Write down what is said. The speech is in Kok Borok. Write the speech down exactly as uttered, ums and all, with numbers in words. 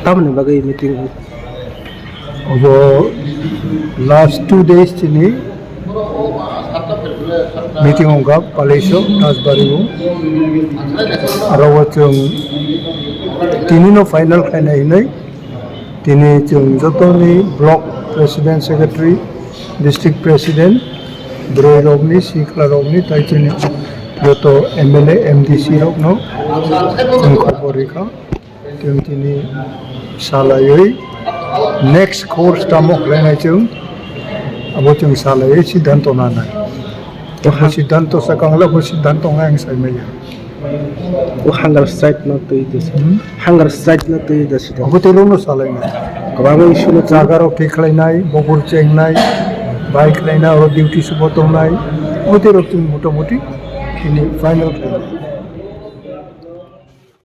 Tamni bagwi meeting? Obo last two days chini meeting wngkha Palaisio Rajbari o. Aro o chwng tini no final khlainai hinwi tini chwng jotoni block president, secretary, district president, bwrwi rokni, sikla rokni, tai chini joto M L A, M D C rokno chwng khobor rikha. Chwng tini salaiwi next course tamo khlainai chwng, abo chwng salaiwi siddhanto nanai. O ha- Siddhanto sakang le, bo siddhanto wngkha ang saimaya. O hunger strike no twi de se. Hmm? Hunger strike no twi de se. Abo tei rokno salainai. Kwbangma issue no twi. Jaga rok thik khlainai, bobur chengnai, bai khlainai, oro duty subo tongnai. Abo tei rok chwng motamoti tini final khlainai.